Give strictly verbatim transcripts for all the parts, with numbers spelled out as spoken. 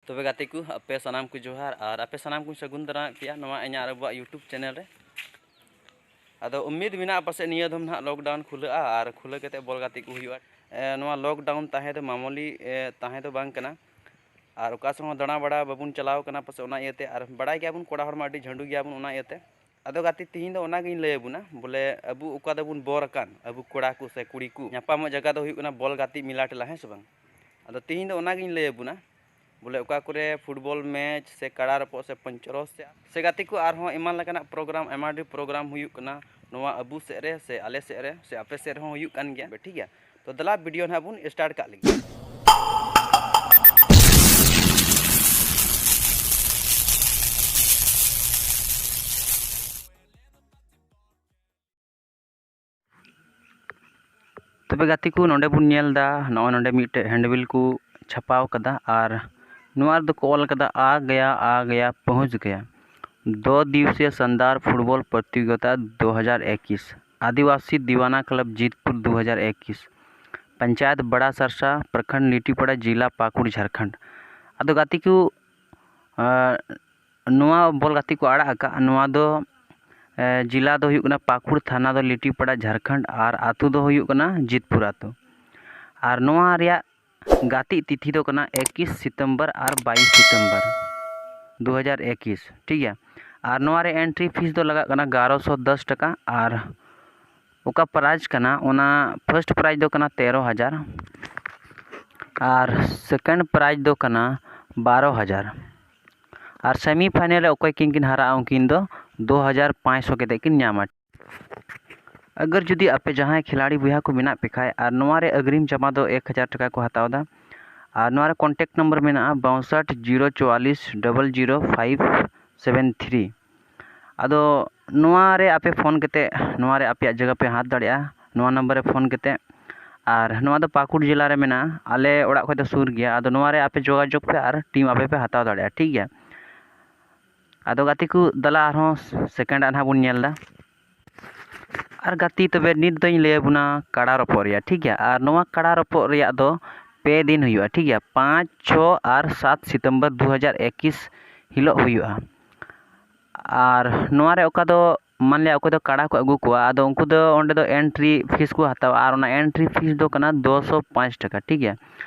ᱛᱚᱵᱮ ᱜᱟᱛᱮ ᱠᱚ, ᱟᱯᱮ ᱥᱟᱱᱟᱢ ᱠᱚ ᱡᱚᱦᱟᱨ ᱟᱨ ᱟᱯᱮ ᱥᱟᱱᱟᱢ ᱠᱚᱧ ᱥᱟᱹᱜᱩᱱ ᱫᱟᱨᱟᱢᱮᱫ ᱯᱮᱭᱟ ᱱᱚᱣᱟ ᱤᱧᱟᱹᱜ ᱟᱨ ᱟᱵᱚᱣᱟᱜ YouTube channel ᱨᱮ᱾ ᱟᱫᱚ ᱩᱢᱤᱫ ᱢᱮᱱᱟᱜᱼᱟ ᱯᱟᱥᱮᱡ ᱱᱤᱭᱟᱹ ᱫᱚᱢ ᱱᱟᱦᱟᱜ lockdown ᱠᱷᱩᱞᱟᱹᱜᱼᱟ ᱟᱨ ᱠᱷᱩᱞᱟᱹ ᱠᱟᱛᱮ ᱵᱚᱞ ᱜᱟᱛᱮ ᱠᱚ ᱦᱩᱭᱩᱜᱼᱟ᱾ ᱮ, ᱱᱚᱣᱟ lockdown ᱛᱟᱦᱮᱸ ᱫᱚ ᱢᱟᱢᱩᱞᱤ, ᱮ, ᱛᱟᱦᱮᱸ ᱫᱚ ᱵᱟᱝ ᱠᱟᱱᱟ᱾ ᱟᱨ ᱚᱠᱟ ᱥᱮᱫ ᱦᱚᱸ ᱫᱟᱬᱟ ᱵᱟᱲᱟ ᱵᱟᱵᱚᱱ ᱪᱟᱞᱟᱣ ᱠᱟᱱᱟ ᱯᱟᱥᱮᱡ ᱚᱱᱟ ᱤᱭᱟᱹᱛᱮ, ᱟᱨ ᱵᱟᱲᱟᱭ ᱜᱮᱭᱟᱵᱚᱱ ᱠᱚᱲᱟ ᱦᱚᱲ ᱢᱟ ᱟᱹᱰᱤ ᱡᱷᱟᱹᱰᱩ ᱜᱮᱭᱟᱵᱚᱱ ᱚᱱᱟ ᱤᱭᱟᱹᱛᱮ᱾ ᱟᱫᱚ ᱜᱟᱛᱮ, ᱛᱤᱦᱤᱧ ᱫᱚ ᱚᱱᱟᱜᱤᱧ ᱞᱟᱹᱭ ᱟᱵᱚᱱᱟ, ᱵᱚᱞᱮ ᱟᱵᱚ ᱚᱠᱟ ᱫᱚᱵᱚᱱ ᱵᱚᱨ ᱟᱠᱟᱱ, ᱟᱵᱚ ᱠᱚᱲᱟ ᱠᱚ ᱥᱮ ᱠᱩᱲᱤ ᱠᱚ ᱧᱟᱯᱟᱢᱚᱜ ᱡᱟᱭᱜᱟ ᱫᱚ ᱦᱩᱭᱩᱜ ᱠᱟᱱᱟ ᱵᱚᱞ ᱜᱟᱛᱮᱜ ᱢᱮᱞᱟ ᱴᱮᱞᱟ, ᱦᱮᱸ ᱥᱮ ᱵᱟᱝ? ᱟᱫᱚ ᱛᱤᱦᱤᱧ ᱫᱚ ᱚᱱᱟᱜᱤᱧ ᱞᱟᱹᱭ ᱟᱵᱚᱱᱟ, ᱵᱚᱞᱮ ᱚᱠᱟ ᱠᱚᱨᱮ football match ᱥᱮ ᱠᱟᱲᱟ ᱨᱚᱯᱚᱜ ᱥᱮ ᱯᱚᱧᱪᱚᱨᱚᱥ ᱥᱮ, ᱥᱮ ᱜᱟᱛᱮ ᱠᱚ ᱟᱨᱦᱚᱸ ᱮᱢᱟᱱ ᱞᱮᱠᱟᱱᱟᱜ program, ᱟᱭᱢᱟ ᱰᱷᱮᱨ program ᱦᱩᱭᱩᱜ ᱠᱟᱱᱟ ᱱᱚᱣᱟ ᱟᱵᱚ ᱥᱮᱫ ᱨᱮ ᱥᱮ ᱟᱞᱮ ᱥᱮᱫ ᱨᱮ ᱥᱮ ᱟᱯᱮ ᱥᱮᱫ ᱨᱮᱦᱚᱸ ᱦᱩᱭᱩᱜ ᱠᱟᱱ ᱜᱮᱭᱟ, ᱴᱷᱤᱠ ᱜᱮᱭᱟ? ᱛᱚ ᱫᱮᱞᱟ video ᱱᱟᱦᱟᱜ ᱵᱚᱱ start ᱠᱟᱜ ᱞᱮᱜᱮ᱾ ᱛᱚᱵᱮ ᱜᱟᱛᱮ ᱠᱚ, ᱱᱚᱰᱮ ᱵᱚᱱ ᱧᱮᱞ ᱮᱫᱟ, ᱱᱚᱜᱼᱚᱭ ᱱᱚᱰᱮ ᱢᱤᱫᱴᱮᱡ handbill ᱠᱚ ᱪᱷᱟᱯᱟᱣ ᱠᱟᱫᱟ ᱟᱨ ᱱᱚᱣᱟ ᱨᱮᱫᱚ ᱠᱚ ᱚᱞ ᱠᱟᱫᱟ, आ गया, आ गया, पहुँच गया। दो दिवसीय शानदार फुटबॉल प्रतियोगिता दो हज़ार इक्कीस, आदिवासी दीवाना क्लब जीतपुर दो हज़ार इक्कीस, पंचायत बड़ा सरसा, प्रखंड लिट्टीपाड़ा, जिला पाकुड़, झारखंड। ᱟᱫᱚ ᱜᱟᱛᱮ ᱠᱚ, ᱟᱨ ᱱᱚᱣᱟ ᱵᱚᱞ ᱜᱟᱛᱮ ᱠᱚ ᱟᱲᱟᱜ ᱟᱠᱟᱫ, ᱱᱚᱣᱟ ᱫᱚ, ᱮ, ᱡᱮᱞᱟ ᱫᱚ ᱦᱩᱭᱩᱜ ᱠᱟᱱᱟ ᱯᱟᱹᱠᱩᱲ, ᱛᱷᱟᱱᱟ ᱫᱚ ᱞᱤᱴᱤᱯᱟᱲᱟ, ᱡᱷᱟᱲᱠᱷᱚᱸᱰ, ᱟᱨ ᱟᱹᱛᱩ ᱫᱚ ᱦᱩᱭᱩᱜ ᱠᱟᱱᱟ ᱡᱤᱛᱯᱩᱨ ᱟᱹᱛᱩ᱾ ᱟᱨ ᱱᱚᱣᱟ ᱨᱮᱭᱟᱜ ᱜᱟᱛᱮᱜ ᱛᱤᱛᱷᱤ ᱫᱚ ᱠᱟᱱᱟ ᱮᱠᱤᱥ ᱥᱤᱛᱚᱢᱵᱚᱨ ᱟᱨ ᱵᱟᱭᱤᱥ ᱥᱤᱛᱚᱢᱵᱚᱨ ᱫᱩ ᱦᱟᱡᱟᱨ ᱮᱠᱤᱥ, ᱴᱷᱤᱠ ᱜᱮᱭᱟ᱾ ᱟᱨ ᱱᱚᱣᱟ ᱨᱮ entry fees ᱫᱚ ᱞᱟᱜᱟᱜ ᱠᱟᱱᱟ ᱮᱜᱟᱨᱚᱥᱚ ᱫᱚᱥ ᱴᱟᱠᱟ, ᱟᱨ ᱚᱠᱟ prize ᱠᱟᱱᱟ, ᱚᱱᱟ first prize ᱫᱚ ᱠᱟᱱᱟ ᱛᱮᱨᱚ ᱦᱟᱡᱟᱨ, ᱟᱨ second prize ᱫᱚ ᱠᱟᱱᱟ ᱵᱟᱨᱚ ᱦᱟᱡᱟᱨ, ᱟᱨ semi final ᱨᱮ ᱚᱠᱚᱭ ᱠᱤᱱ ᱠᱤᱱ ᱦᱟᱨᱟᱜᱼᱟ, ᱩᱱᱠᱤᱱ ᱫᱚ ᱫᱩ ᱦᱟᱡᱟᱨ ᱯᱟᱸᱪᱥᱚ ᱠᱟᱛᱮ ᱠᱤᱱ ᱧᱟᱢᱟ᱾ ᱟᱜᱟᱨ ᱡᱩᱫᱤ ᱟᱯᱮ ᱡᱟᱦᱟᱸᱭ ᱠᱷᱤᱞᱟᱲᱤ ᱵᱚᱭᱦᱟ ᱠᱚ ᱢᱮᱱᱟᱜ ᱯᱮ ᱠᱷᱟᱡ, ᱟᱨ ᱱᱚᱣᱟ ᱨᱮ ᱟᱜᱽᱨᱤᱢ ᱡᱚᱢᱟ ᱫᱚ ᱮᱠ ᱦᱟᱡᱟᱨ ᱴᱟᱠᱟ ᱠᱚ ᱦᱟᱛᱟᱣ ᱮᱫᱟ, ᱟᱨ ᱱᱚᱣᱟ ᱨᱮ contact number ᱢᱮᱱᱟᱜᱼᱟ ᱵᱟᱣᱥᱟᱴ ᱡᱤᱨᱳ ᱪᱩᱣᱟᱞᱤᱥ double zero five seven three. ᱟᱫᱚ ᱱᱚᱣᱟ ᱨᱮ ᱟᱯᱮ ᱯᱷᱳᱱ ᱠᱟᱛᱮᱫ ᱱᱚᱣᱟ ᱨᱮ ᱟᱯᱮᱭᱟᱜ ᱡᱟᱭᱜᱟ ᱯᱮ ᱦᱟᱛ ᱫᱟᱲᱮᱭᱟᱜᱼᱟ, ᱱᱚᱣᱟ ᱱᱟᱢᱵᱟᱨ ᱨᱮ ᱯᱷᱳᱱ ᱠᱟᱛᱮᱫ᱾ ᱟᱨ ᱱᱚᱣᱟ ᱫᱚ ᱯᱟᱹᱠᱩᱲ ᱡᱮᱞᱟ ᱨᱮ ᱢᱮᱱᱟᱜᱼᱟ, ᱟᱞᱮ ᱚᱲᱟᱜ ᱠᱷᱚᱱ ᱫᱚ ᱥᱩᱨ ᱜᱮᱭᱟ᱾ ᱟᱫᱚ ᱱᱚᱣᱟ ᱨᱮ ᱟᱯᱮ ᱡᱳᱜᱟᱡᱳᱜᱽ ᱯᱮ ᱟᱨ ᱴᱤᱢ ᱟᱯᱮ ᱯᱮ ᱦᱟᱛᱟᱣ ᱫᱟᱲᱮᱭᱟᱜᱼᱟ, ᱴᱷᱤᱠ ᱜᱮᱭᱟ᱾ ᱟᱫᱚ ᱜᱟᱛᱮ ᱠᱚ, ᱫᱮᱞᱟ ᱟᱨᱦᱚᱸ second ᱟᱜ ᱱᱟᱦᱟᱜ ᱵᱚᱱ ᱧᱮᱞ ᱮᱫᱟ᱾ ᱟᱨ ᱜᱟᱛᱮ, ᱛᱚᱵᱮ ᱱᱤᱛ ᱫᱚᱧ ᱞᱟᱹᱭ ᱟᱵᱚᱱᱟ ᱠᱟᱲᱟ ᱨᱚᱯᱚᱜ ᱨᱮᱭᱟᱜ, ᱴᱷᱤᱠ ᱜᱮᱭᱟ᱾ ᱟᱨ ᱱᱚᱣᱟ ᱠᱟᱲᱟ ᱨᱚᱯᱚᱜ ᱨᱮᱭᱟᱜ ᱫᱚ ᱯᱮ ᱫᱤᱱ ᱦᱩᱭᱩᱜᱼᱟ, ᱴᱷᱤᱠ ᱜᱮᱭᱟ᱾ ᱯᱟᱸᱪ, ᱪᱷᱚ ᱟᱨ ᱥᱟᱛ ᱥᱤᱛᱚᱢᱵᱚᱨ ᱫᱩ ᱦᱟᱡᱟᱨ ᱮᱠᱤᱥ ᱦᱤᱞᱳᱜ ᱦᱩᱭᱩᱜᱼᱟ᱾ ᱟᱨ ᱱᱚᱣᱟ ᱨᱮ ᱚᱠᱟ ᱫᱚ, ᱢᱟᱱ ᱞᱤᱭᱟ, ᱚᱠᱚᱭ ᱫᱚ ᱠᱟᱲᱟ ᱠᱚ ᱟᱹᱜᱩ ᱠᱚᱣᱟ, ᱟᱫᱚ ᱩᱱᱠᱩ ᱫᱚ ᱚᱸᱰᱮ ᱫᱚ entry fees ᱠᱚ ᱦᱟᱛᱟᱣᱟ, ᱟᱨ ᱚᱱᱟ entry fees ᱫᱚ ᱠᱟᱱᱟ ᱫᱩᱥᱚ ᱯᱟᱸᱪ ᱴᱟᱠᱟ, ᱴᱷᱤᱠ ᱜᱮᱭᱟ᱾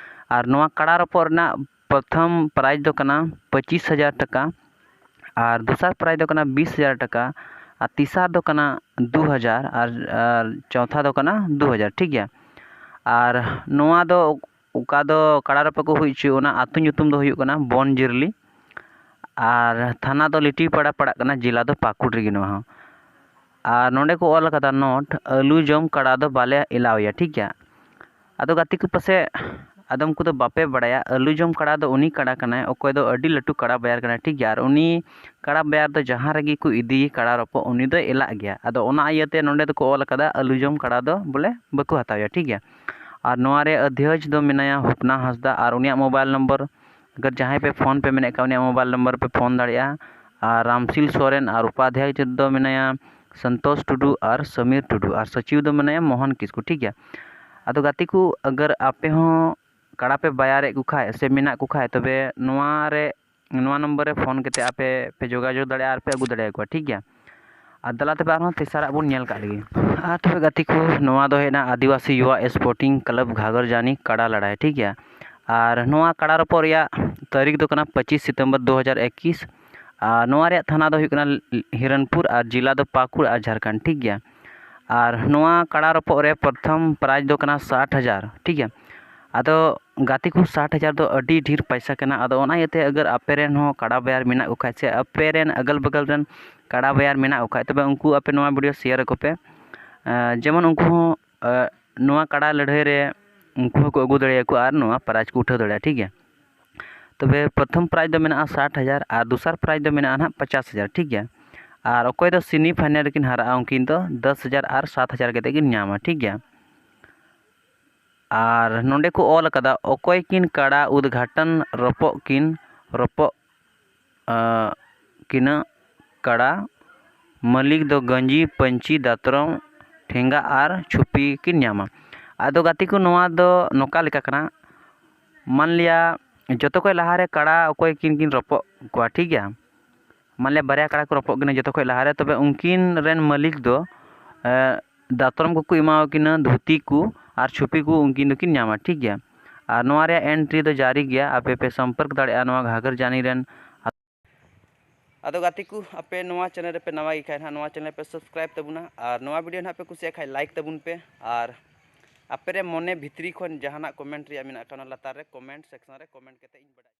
ᱟᱨ ᱱᱚᱣᱟ ᱠᱟᱲᱟ ᱨᱚᱯᱚᱜ ᱨᱮᱱᱟᱜ ᱯᱨᱚᱛᱷᱚᱢ prize ᱫᱚ ᱠᱟᱱᱟ ᱯᱚᱸᱪᱤᱥ ᱦᱟᱡᱟᱨ ᱴᱟᱠᱟ, ᱟᱨ ᱫᱚᱥᱟᱨ prize ᱫᱚ ᱠᱟᱱᱟ ᱵᱤᱥ ᱦᱟᱡᱟᱨ ᱴᱟᱠᱟ, ᱟᱨ ᱛᱮᱥᱟᱨ ᱫᱚ ᱠᱟᱱᱟ ᱫᱩ ᱦᱟᱡᱟᱨ, ᱟᱨ, ᱟᱨ ᱪᱚᱣᱛᱷᱟ ᱫᱚ ᱠᱟᱱᱟ ᱫᱩ ᱦᱟᱡᱟᱨ, ᱴᱷᱤᱠ ᱜᱮᱭᱟ᱾ ᱟᱨ ᱱᱚᱣᱟ ᱫᱚ ᱚᱠᱟ ᱫᱚ ᱠᱟᱲᱟ ᱨᱚᱯᱚᱜ ᱠᱚ ᱦᱩᱭ ᱦᱚᱪᱚᱭ, ᱚᱱᱟ ᱟᱹᱛᱩ ᱧᱩᱛᱩᱢ ᱫᱚ ᱦᱩᱭᱩᱜ ᱠᱟᱱᱟ ᱵᱚᱱᱡᱤᱨᱞᱤ, ᱟᱨ ᱛᱷᱟᱱᱟ ᱫᱚ ᱞᱤᱴᱤᱯᱟᱲᱟ ᱯᱟᱲᱟᱜ ᱠᱟᱱᱟ, ᱡᱮᱞᱟ ᱫᱚ ᱯᱟᱹᱠᱩᱲ ᱨᱮᱜᱮ ᱱᱚᱣᱟ ᱦᱚᱸ᱾ ᱟᱨ ᱱᱚᱸᱰᱮ ᱠᱚ ᱚᱞ ᱟᱠᱟᱫᱟ note, ᱟᱹᱞᱩ ᱡᱚᱢ ᱠᱟᱲᱟ ᱫᱚ ᱵᱟᱞᱮ ᱮᱞᱟᱣ ᱮᱭᱟ, ᱴᱷᱤᱠ ᱜᱮᱭᱟ᱾ ᱟᱫᱚ ᱜᱟᱛᱮ ᱠᱚ, ᱯᱟᱥᱮᱡ ᱟᱫᱚᱢ ᱠᱚᱫᱚ ᱵᱟᱯᱮ ᱵᱟᱲᱟᱭᱟ, ᱟᱹᱞᱩ ᱡᱚᱢ ᱠᱟᱲᱟ ᱫᱚ ᱩᱱᱤ ᱠᱟᱲᱟ ᱠᱟᱱᱟᱭ, ᱚᱠᱚᱭ ᱫᱚ ᱟᱹᱰᱤ ᱞᱟᱹᱴᱩ ᱠᱟᱲᱟ ᱵᱟᱭᱟᱨ ᱠᱟᱱᱟᱭ, ᱴᱷᱤᱠ ᱜᱮᱭᱟ᱾ ᱟᱨ ᱩᱱᱤ ᱠᱟᱲᱟ ᱵᱟᱭᱟᱨ ᱫᱚ ᱡᱟᱦᱟᱸ ᱨᱮᱜᱮ ᱠᱚ ᱤᱫᱤᱭᱮ ᱠᱟᱲᱟ ᱨᱚᱯᱚᱜ, ᱩᱱᱤ ᱫᱚᱭ ᱮᱞᱟᱜ ᱜᱮᱭᱟ᱾ ᱟᱫᱚ ᱚᱱᱟ ᱤᱭᱟᱹᱛᱮ ᱱᱚᱸᱰᱮ ᱫᱚᱠᱚ ᱚᱞ ᱟᱠᱟᱫᱟ, ᱟᱹᱞᱩ ᱡᱚᱢ ᱠᱟᱲᱟ ᱫᱚ ᱵᱚᱞᱮ ᱵᱟᱠᱚ ᱦᱟᱛᱟᱣᱮᱭᱟ, ᱴᱷᱤᱠ ᱜᱮᱭᱟ᱾ ᱟᱨ ᱱᱚᱣᱟ ᱨᱮ ᱚᱫᱷᱭᱚᱠᱥ ᱫᱚ ᱢᱮᱱᱟᱭᱟ ᱦᱚᱯᱱᱟ ᱦᱟᱸᱥᱫᱟ, ᱟᱨ ᱩᱱᱤᱭᱟᱜ mobile number, ᱟᱜᱟᱨ ᱡᱟᱦᱟᱸᱭ ᱯᱮ ᱯᱷᱳᱱ ᱯᱮ ᱢᱮᱱᱮᱫ ᱠᱷᱟᱱ, ᱩᱱᱤᱭᱟᱜ mobile number ᱯᱮ ᱯᱷᱳᱱ ᱫᱟᱲᱮᱭᱟᱜᱼᱟ᱾ ᱟᱨ ᱨᱟᱢᱥᱤᱞ ᱥᱚᱨᱮᱱ, ᱟᱨ ᱩᱯᱟᱫᱷᱭᱟᱭ ᱫᱚ ᱢᱮᱱᱟᱭᱟ ᱥᱚᱱᱛᱳᱥ ᱴᱩᱰᱩ ᱟᱨ ᱥᱚᱢᱤᱨ ᱴᱩᱰᱩ, ᱟᱨ ᱥᱚᱪᱤᱵᱽ ᱫᱚ ᱢᱮᱱᱟᱭᱟ ᱢᱳᱦᱚᱱ ᱠᱤᱥᱠᱩ, ᱴᱷᱤᱠ ᱜᱮᱭᱟ᱾ ᱟᱫᱚ ᱜᱟᱛᱮ ᱠᱚ, ᱟᱜᱟᱨ ᱟᱯᱮ ᱦᱚᱸ ᱠᱟᱲᱟ ᱯᱮ ᱵᱟᱭᱟᱨᱮᱫ ᱠᱚ ᱠᱷᱟᱡ ᱥᱮ ᱢᱮᱱᱟᱜ ᱠᱚ ᱠᱷᱟᱡ, ᱛᱚᱵᱮ ᱱᱚᱣᱟ ᱨᱮ, ᱱᱚᱣᱟ ᱱᱚᱢᱵᱚᱨ ᱨᱮ ᱯᱷᱳᱱ ᱠᱟᱛᱮ ᱟᱯᱮ ᱯᱮ ᱡᱳᱜᱟᱡᱳᱜᱽ ᱫᱟᱲᱮᱭᱟᱜᱼᱟ ᱟᱨ ᱯᱮ ᱟᱹᱜᱩ ᱫᱟᱲᱮᱭᱟᱠᱚᱣᱟ, ᱴᱷᱤᱠ ᱜᱮᱭᱟ᱾ ᱟᱨ ᱫᱮᱞᱟ ᱛᱚᱵᱮ ᱟᱨᱦᱚᱸ ᱛᱮᱥᱟᱨᱟᱜ ᱵᱚᱱ ᱧᱮᱞ ᱠᱟᱜ ᱞᱮᱜᱮ᱾ ᱟᱨ ᱛᱚᱵᱮ ᱜᱟᱛᱮ ᱠᱚ, ᱱᱚᱣᱟ ᱫᱚ ᱦᱮᱡ ᱮᱱᱟ ᱟᱹᱫᱤᱵᱟᱹᱥᱤ ᱭᱩᱵᱟ ᱥᱯᱳᱨᱴᱤᱝ ᱠᱞᱟᱵᱽ ᱜᱷᱟᱜᱚᱨᱡᱟᱱᱤ ᱠᱟᱲᱟ ᱞᱟᱲᱟᱭ, ᱴᱷᱤᱠ ᱜᱮᱭᱟ᱾ ᱟᱨ ᱱᱚᱣᱟ ᱠᱟᱲᱟ ᱨᱚᱯᱚᱜ ᱨᱮᱭᱟᱜ ᱛᱟᱹᱨᱤᱠᱷ ᱫᱚ ᱠᱟᱱᱟ ᱯᱚᱸᱪᱤᱥ ᱥᱤᱛᱚᱢᱵᱚᱨ ᱫᱩ ᱦᱟᱡᱟᱨ ᱮᱠᱤᱥ᱾ ᱟᱨ ᱱᱚᱣᱟ ᱨᱮᱭᱟᱜ ᱛᱷᱟᱱᱟ ᱫᱚ ᱦᱩᱭᱩᱜ ᱠᱟᱱᱟ ᱦᱤᱨᱚᱱᱯᱩᱨ, ᱟᱨ ᱡᱮᱞᱟ ᱫᱚ ᱯᱟᱹᱠᱩᱲ ᱟᱨ ᱡᱷᱟᱲᱠᱷᱚᱸᱰ, ᱴᱷᱤᱠ ᱜᱮᱭᱟ᱾ ᱟᱨ ᱱᱚᱣᱟ ᱠᱟᱲᱟ ᱨᱚᱯᱚᱜ ᱨᱮ ᱯᱨᱚᱛᱷᱚᱢ prize ᱫᱚ ᱠᱟᱱᱟ ᱥᱟᱴ ᱦᱟᱡᱟᱨ, ᱴᱷᱤᱠ ᱜᱮᱭᱟ᱾ ᱟᱫᱚ ᱜᱟᱛᱮ ᱠᱚ, ᱥᱟᱴ ᱦᱟᱡᱟᱨ ᱫᱚ ᱟᱹᱰᱤ ᱰᱷᱮᱨ ᱯᱚᱭᱥᱟ ᱠᱟᱱᱟ᱾ ᱟᱫᱚ ᱚᱱᱟ ᱤᱭᱟᱹᱛᱮ ᱟᱜᱟᱨ ᱟᱯᱮ ᱨᱮᱱ ᱦᱚᱸ ᱠᱟᱲᱟ ᱵᱟᱭᱟᱨ ᱢᱮᱱᱟᱜ ᱠᱚ ᱠᱷᱟᱡ ᱥᱮ ᱟᱯᱮ ᱨᱮᱱ ᱟᱜᱟᱞ ᱵᱟᱜᱟᱞ ᱨᱮᱱ ᱠᱟᱲᱟ ᱵᱟᱭᱟᱨ ᱢᱮᱱᱟᱜ ᱠᱚ ᱠᱷᱟᱡ, ᱛᱚᱵᱮ ᱩᱱᱠᱩ ᱟᱯᱮ ᱱᱚᱣᱟ video share ᱟᱠᱚ ᱯᱮ᱾ ᱟᱸ, ᱡᱮᱢᱚᱱ ᱩᱱᱠᱩ ᱦᱚᱸ, ᱟᱸ, ᱱᱚᱣᱟ ᱠᱟᱲᱟ ᱞᱟᱹᱲᱦᱟᱹᱭ ᱨᱮ ᱩᱱᱠᱩ ᱦᱚᱸᱠᱚ ᱟᱹᱜᱩ ᱫᱟᱲᱮᱭᱟᱠᱚᱣᱟ ᱟᱨ ᱱᱚᱣᱟ prize ᱠᱚ ᱩᱴᱷᱟᱹᱣ ᱫᱟᱲᱮᱭᱟᱜᱼᱟ, ᱴᱷᱤᱠ ᱜᱮᱭᱟ᱾ ᱛᱚᱵᱮ ᱯᱨᱚᱛᱷᱚᱢ prize ᱫᱚ ᱢᱮᱱᱟᱜᱼᱟ ᱥᱟᱴ ᱦᱟᱡᱟᱨ ᱟᱨ ᱫᱚᱥᱟᱨ prize ᱫᱚ ᱢᱮᱱᱟᱜᱼᱟ ᱱᱟᱦᱟᱜ ᱯᱚᱪᱟᱥ ᱦᱟᱡᱟᱨ, ᱴᱷᱤᱠ ᱜᱮᱭᱟ᱾ ᱟᱨ ᱚᱠᱚᱭ ᱫᱚ semi final ᱨᱮᱠᱤᱱ ᱦᱟᱨᱟᱜᱼᱟ, ᱩᱱᱠᱤᱱ ᱫᱚ ᱫᱚᱥ ᱦᱟᱡᱟᱨ ᱟᱨ ᱥᱟᱛ ᱦᱟᱡᱟᱨ ᱠᱟᱛᱮ ᱠᱤᱱ ᱧᱟᱢᱟ, ᱴᱷᱤᱠ ᱜᱮᱭᱟ᱾ ᱟᱨ ᱱᱚᱸᱰᱮ ᱠᱚ ᱚᱞ ᱟᱠᱟᱫᱟ, ᱚᱠᱚᱭ ᱠᱤᱱ ᱠᱟᱲᱟ ᱩᱫᱽᱜᱷᱟᱴᱚᱱ ᱨᱚᱯᱚᱜ ᱠᱤᱱ ᱨᱚᱯᱚᱜ, ᱟᱸ, ᱠᱤᱱᱟᱹ ᱠᱟᱲᱟ ᱢᱟᱹᱞᱤᱠ ᱫᱚ ᱜᱟᱹᱧᱡᱤ, ᱯᱟᱹᱧᱪᱤ, ᱫᱟᱛᱨᱚᱢ, ᱴᱷᱮᱸᱜᱟ ᱟᱨ ᱪᱷᱩᱯᱤ ᱠᱤᱱ ᱧᱟᱢᱟ᱾ ᱟᱫᱚ ᱜᱟᱛᱮ ᱠᱚ, ᱱᱚᱣᱟ ᱫᱚ ᱱᱚᱝᱠᱟ ᱞᱮᱠᱟ ᱠᱟᱱᱟ, ᱢᱟᱱ ᱞᱤᱭᱟ ᱡᱚᱛᱚ ᱠᱷᱚᱱ ᱞᱟᱦᱟᱨᱮ ᱠᱟᱲᱟ ᱚᱠᱚᱭ ᱠᱤᱱ ᱠᱤᱱ ᱨᱚᱯᱚᱜ ᱠᱚᱣᱟ, ᱴᱷᱤᱠ ᱜᱮᱭᱟ, ᱢᱟᱱ ᱞᱤᱭᱟ ᱵᱟᱨᱭᱟ ᱠᱟᱲᱟ ᱠᱚ ᱨᱚᱯᱚᱜ ᱠᱤᱱᱟ ᱡᱚᱛᱚ ᱠᱷᱚᱱ ᱞᱟᱦᱟᱨᱮ, ᱛᱚᱵᱮ ᱩᱱᱠᱤᱱ ᱨᱮᱱ ᱢᱟᱹᱞᱤᱠ ᱫᱚ ᱫᱟᱛᱨᱚᱢ ᱠᱚᱠᱚ ᱮᱢᱟᱣᱟᱠᱤᱱᱟ, ᱫᱷᱩᱛᱤ ᱠᱚ ᱟᱨ ᱪᱷᱩᱯᱤ ᱠᱚ ᱩᱱᱠᱤᱱ ᱫᱚᱠᱤᱱ ᱧᱟᱢᱟ, ᱴᱷᱤᱠ ᱜᱮᱭᱟ᱾ ᱟᱨ ᱱᱚᱣᱟ ᱨᱮᱭᱟᱜ entry ᱫᱚ ᱡᱟᱹᱨᱤ ᱜᱮᱭᱟ, ᱟᱯᱮ ᱯᱮ ᱥᱚᱢᱯᱚᱨᱠ ᱫᱟᱲᱮᱭᱟᱜᱼᱟ ᱱᱚᱣᱟ ᱜᱷᱟᱜᱚᱨ ᱡᱟᱹᱱᱤ ᱨᱮᱱ᱾ ᱟᱫᱚ ᱜᱟᱛᱮ ᱠᱚ, ᱟᱯᱮ ᱱᱚᱣᱟ channel ᱨᱮᱯᱮ ᱱᱟᱣᱟ ᱜᱮ ᱠᱷᱟᱱ ᱦᱟᱸᱜ, ᱱᱚᱣᱟ channel ᱯᱮ subscribe ᱛᱟᱵᱚᱱᱟ, ᱟᱨ ᱱᱚᱣᱟ video ᱱᱟᱦᱟᱜ ᱯᱮ ᱠᱩᱥᱤᱭᱟᱜ ᱠᱷᱟᱱ like ᱛᱟᱵᱚᱱ ᱯᱮ, ᱟᱨ ᱟᱯᱮ ᱨᱮ ᱢᱚᱱᱮ ᱵᱷᱤᱛᱨᱤ ᱠᱷᱚᱱ ᱡᱟᱦᱟᱱᱟᱜ comment ᱨᱮᱭᱟᱜ ᱢᱮᱱᱟᱜ ᱠᱷᱟᱱ ᱚᱱᱟ ᱞᱟᱛᱟᱨ ᱨᱮ comment section ᱨᱮ comment ᱠᱟᱛᱮ ᱤᱧ ᱵᱟᱰᱟᱭ